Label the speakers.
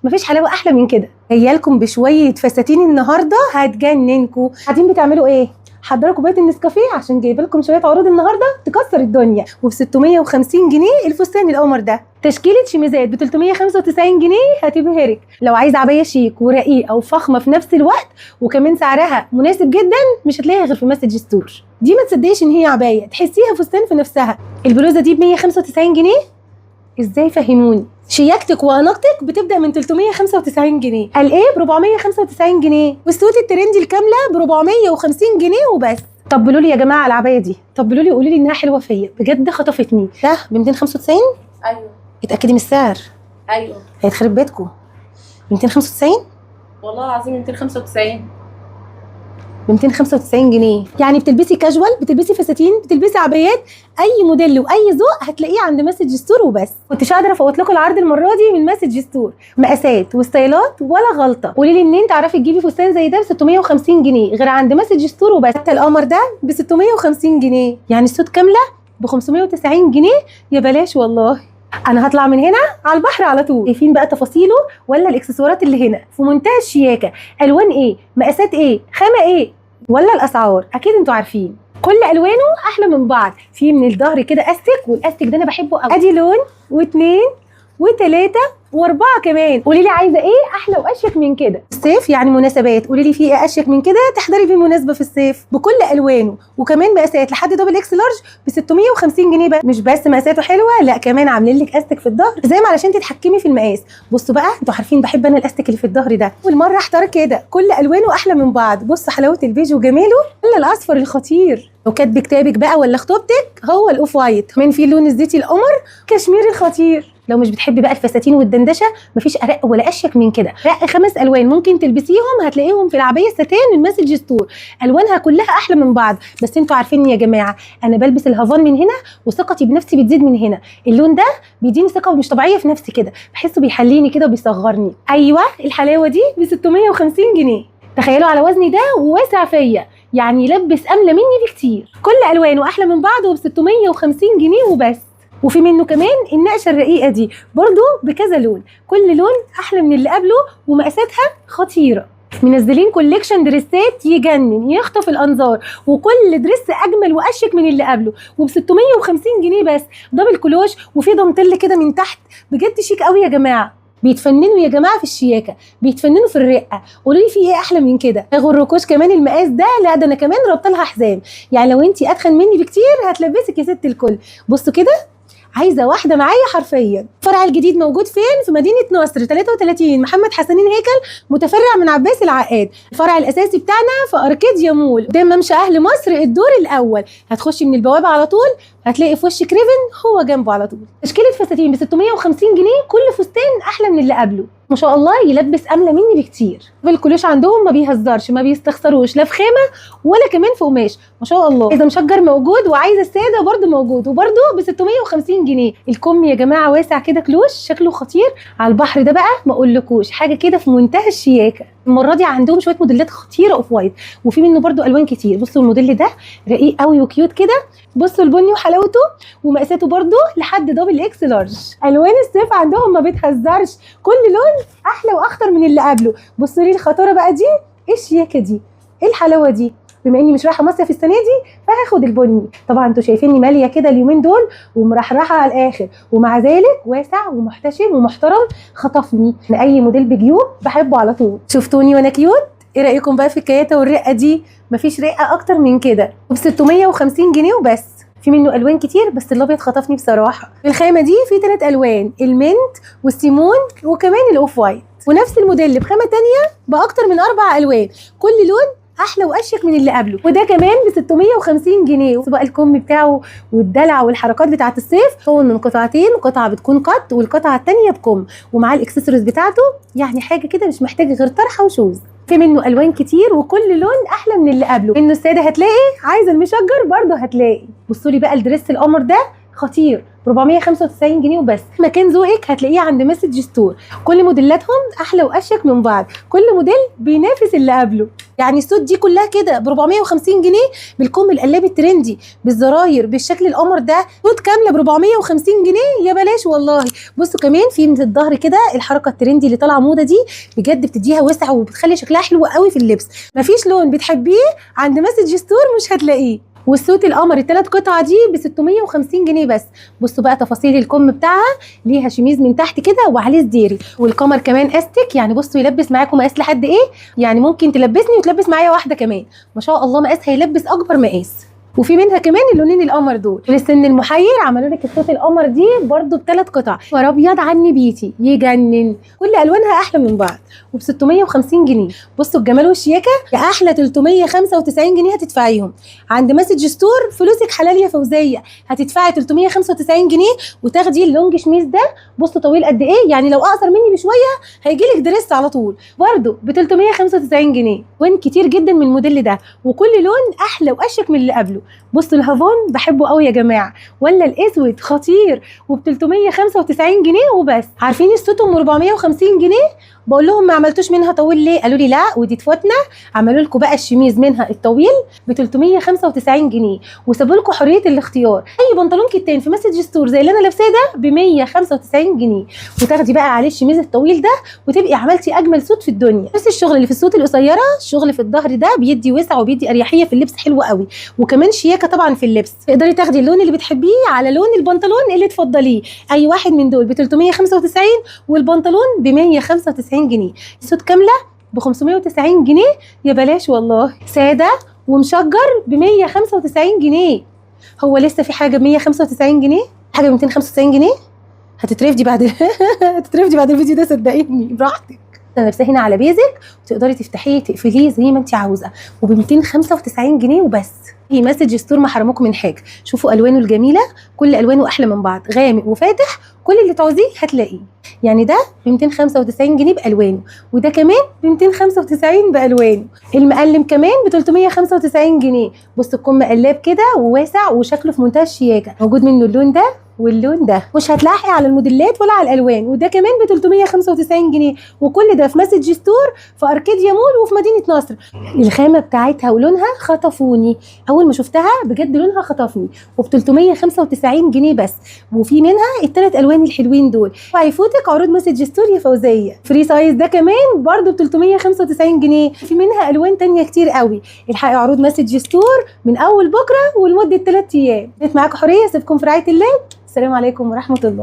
Speaker 1: مفيش حلاوة احلى من كده. جاية بشوية فساتين النهارده هتجننكوا. قاعدين بتعملوا ايه؟ حضروا كوباية النسكافيه عشان جايبه لكم شوية عروض النهارده تكسر الدنيا. وب 650 جنيه الفستان القمر ده، تشكيله شميزات ب 395 جنيه هتبهرك. لو عايزه عباية شيك ورقيقه وفخمه في نفس الوقت وكمان سعرها مناسب جدا، مش هتلاقيها غير في Message Store. دي ما تصدقيش ان هي عباية، تحسيها فستان في نفسها. البلوزة دي ب 195 جنيه، ازاي؟ فهموني. شياكتك واناقتك بتبدا من 395 جنيه، قال ايه؟ ب 495 جنيه. وال suit ال trendy الكاملة ب 450 جنيه وبس. طبلوا لي يا جماعة العباية دي، طبلوا لي وقولوا لي انها حلوة فيا بجد، خطفتني. ده ب 295؟
Speaker 2: ايوه.
Speaker 1: اتاكدي من السعر.
Speaker 2: ايوه.
Speaker 1: هيتخرب بيتكم. 295؟
Speaker 2: والله العظيم 295.
Speaker 1: ب 295 جنيه، يعني بتلبسي كاجوال، بتلبسي فساتين، بتلبسي عبايات، اي موديل واي ذوق هتلاقيه عند Message Store وبس. كنتش قادرة افوت لكم العرض المرة دي من Message Store، مقاسات وستايلات ولا غلطه. قولي لي منين تعرفي تجيبي فستان زي ده ب 650 جنيه غير عند Message Store وبس. حتى القمر ده ب 650 جنيه، يعني ال suit كاملة ب 590 جنيه، يا بلاش والله. انا هطلع من هنا على البحر على طول. شايفين بقى تفاصيله ولا الاكسسوارات اللي هنا في منتهى الشياكه؟ الوان ايه، مقاسات ايه، خامة ايه، ولا الاسعار اكيد انتوا عارفين. كل الوانه احلى من بعض. في من الظهر كده استك، والاستك ده انا بحبه قوي. ادي لون واثنين وثلاثة واربعة كمان. قولي لي عايزه ايه احلى واشيك من كده؟ الصيف يعني مناسبات، قولي لي في ايه اشيك من كده تحضري في مناسبة في الصيف؟ بكل الوانه وكمان مقاسات لحد double X large ب 650 جنيه بقى. مش بس مقاساته حلوه، لا كمان عاملين لك استك في الظهر زي ما علشان تتحكمي في المقاس. بصوا بقى، انتوا عارفين بحب انا الاستك اللي في الظهر ده. اول مرة احتار كده، كل الوانه احلى من بعض. بصوا حلاوة البيج وجماله، ولا الاصفر الخطير. لو كاتب كتابك بقى ولا خطوبتك هو ال off white، كمان في اللون الزيتي القمر، كشمير الخطير. لو مش بتحبي بقى الفساتين والدندشه، مفيش ارق ولا اشيك من كده. رق خمس الوان ممكن تلبسيهم، هتلاقيهم في العباية الستان من Message Store، الوانها كلها احلى من بعض. بس انتوا عارفين يا جماعة، انا بلبس الهافان من هنا وثقتي بنفسي بتزيد من هنا. اللون ده بيديني ثقة مش طبيعية في نفسي كده، بحسه بيحليني كده وبيصغرني. ايوه الحلاوة دي ب 650 جنيه، تخيلوا على وزني ده وواسع فيا، يعني يلبس املى مني بكتير. كل الوانه احلى من بعض وب 650 جنيه وبس. وفي منه كمان النقشه الرقيقة دي برضو بكذا لون، كل لون احلى من اللي قبله ومقاساتها خطيرة. منزلين collection دريسات يجنن، يخطف الانظار، وكل dress اجمل واشيك من اللي قبله، وب 650 جنيه بس. double كلوش وفي دانتيل كده من تحت، بجد شيك قوي يا جماعة. بيتفننوا يا جماعة في الشياكه، بيتفننوا في الرقه. قولوا لي في ايه احلى من كده؟ ما يغركوش كمان المقاس ده، لا ده انا كمان ربط لها حزام، يعني لو انت اتخن مني بكتير هتلبسك يا ست الكل. بصوا كده، عايزه واحدة معايا حرفيا. الفرع الجديد موجود فين؟ في مدينة نصر 33 محمد حسنين هيكل، متفرع من عباس العقاد. الفرع الاساسي بتاعنا في اركيديا مول قدام ممشى اهل مصر الدور الاول. هتخشي من البوابة على طول هتلاقي في وشك ريفن، هو جنبه على طول. تشكيله فساتين ب 650 جنيه، كل فستان احلى من اللي قبله، ما شاء الله يلبس املى مني بكتير. الكلوش عندهم ما بيهزرش، ما بيستخسروش لا في خامة ولا كمان في قماش، ما شاء الله. اذا مشجر موجود، وعايزه السادة برده موجود، وبرده ب 650 جنيه. الكم يا جماعة واسع كده كلوش، شكله خطير. على البحر ده بقى ما اقولكوش، حاجة كده في منتهى الشياكه. المرة دي عندهم شوية موديلات خطيرة off white، وفي منه برده الوان كتير. بصوا الموديل ده رقيق قوي و cute كده، بصوا البني وحلاوته، ومقاساته برده لحد double X large. الوان الصيف عندهم ما بتهزرش، كل لون احلى واخطر من اللي قبله. بصوا لي الخطاره بقى دي، ايه الشياكه دي، ايه الحلاوة دي. بما اني مش رايحة مصيف السنة دي فهاخد البني. طبعا انتوا شايفيني ماليه كده اليومين دول ومرحرحه على الاخر، ومع ذلك واسع ومحتشم ومحترم، خطفني. اي موديل بجيوب بحبه على طول. شفتوني وانا cute؟ ايه رايكم بقى في الكياته والرقه دي؟ مفيش رقه اكتر من كده، وب 650 جنيه وبس. في منه الوان كتير بس الابيض خطفني بصراحة. الخامة دي في ثلاث الوان، ال mint والسيمون وكمان ال off white، ونفس الموديل بخامه تانية باكتر من اربع الوان، كل لون احلى واشيك من اللي قبله. وده كمان ب 650 جنيه. بقى الكم بتاعه والدلع والحركات بتاعه الصيف، هو من قطعتين، قطعه بتكون cut والقطعه الثانية بكم، ومع الاكسسوارز بتاعته، يعني حاجة كده مش محتاجه غير طرحه و shoes. في منه الوان كتير وكل لون احلى من اللي قبله. منه السادة هتلاقي، عايزه المشجر برده هتلاقي. بصوا لي بقى ال dress القمر ده خطير، 495 جنيه وبس. مكان ذوقك هتلاقيه عند Message Store، كل موديلاتهم احلى واشيك من بعض، كل موديل بينافس اللي قبله. يعني ال suit دي كلها كده ب 450 جنيه، بالكم القلاب ال trendy، بالزراير، بالشكل القمر ده، suit كاملة ب 450 جنيه يا بلاش والله. بصوا كمان في من الظهر كده الحركة ال trendy اللي طالعه موضة دي، بجد بتديها وسع وبتخلي شكلها حلو قوي في اللبس. مفيش لون بتحبيه عند Message Store مش هتلاقيه. وال suit القمر الثلاث قطع دي ب 650 جنيه بس. بصوا بقى تفاصيل الكم بتاعها، ليها شميز من تحت كده وعليه سديري، والقمر كمان استك، يعني بصوا يلبس معاكم مقاس لحد ايه، يعني ممكن تلبسني وتلبس معايا واحدة كمان، ما شاء الله مقاس هيلبس اكبر مقاس. وفي منها كمان اللونين القمر دول. للسن المحير عملوا لك ال suit القمر دي برده بثلاث قطع، ابيض على النبيتي يجنن، كل الوانها احلى من بعض، وب 650 جنيه. بصوا الجمال والشياكه، يا احلى 395 جنيه هتدفعيهم عند Message Store. فلوسك حلال يا فوزيه، هتدفعي 395 جنيه وتاخدي ال long شميز ده. بصوا طويل قد ايه، يعني لو اقصر مني بشوية هيجي لك dress على طول، برده ب 395 جنيه. وين كتير جدا من الموديل ده، وكل لون احلى واشيك من اللي قبله. بصوا الهافون بحبه قوي يا جماعة، ولا الاسود خطير، وب 395 جنيه وبس. عارفين ال suit ام 450 جنيه؟ بقول لهم ما عملتوش منها طويل ليه؟ قالوا لي لا ودي تفوتنا. عملوا لكم بقى الشميز منها الطويل ب 395 جنيه، وسابوا لكم حرية الاختيار. اي بنطلون كتان في Message Store زي اللي انا لابساه ده ب 195 جنيه، وتاخدي بقى عليه الشميز الطويل ده وتبقي عملتي اجمل suit في الدنيا. نفس الشغل اللي في ال suit القصيرة، الشغل في الظهر ده بيدي وسع وبيدي اريحية في اللبس حلو قوي، وكمان شياكه طبعا في اللبس. تقدري تاخدي اللون اللي بتحبيه على لون البنطلون اللي تفضليه، اي واحد من دول ب 395 والبنطلون ب 195 جنيه. suit كاملة ب 590 جنيه يا بلاش والله. ساده ومشجر ب 195 جنيه. هو لسه في حاجة ب 195 جنيه؟ حاجة ب 295 جنيه؟ هتترفدي بعد هتترفدي بعد الفيديو ده صدقيني، براحتك. انا لابساه هنا على basic، وتقدري تفتحيه تقفليه زي ما انت عاوزه، وب 295 جنيه وبس. هي Message Store ما حرموكم من حاجة. شوفوا الوانه الجميلة، كل الوانه احلى من بعض، غامق وفاتح، كل اللي تعوزيه هتلاقيه. يعني ده ب 295 جنيه بالوانه، وده كمان ب 295 بالوانه. المقلم كمان ب 395 جنيه. بصوا الكم قلاب كده وواسع وشكله في منتهى الشياكه، موجود منه اللون ده واللون ده، مش هتلاحقي على الموديلات ولا على الالوان. وده كمان ب 395 جنيه، وكل ده في Message Store في اركيديا مول وفي مدينة نصر. الخامة بتاعتها ولونها خطفوني اول ما شفتها، بجد لونها خطفني، وب 395 جنيه بس. وفي منها الثلاث الوان الحلوين دول. وهيفوتك عروض Message Store يا فوزيه. free size ده كمان برده ب 395 جنيه، في منها الوان تانية كتير قوي. الحقي عروض Message Store من اول بكره ولمده 3 ايام. كانت معاكم حورية، سيبكم في رعاية الله. السلام عليكم ورحمة الله.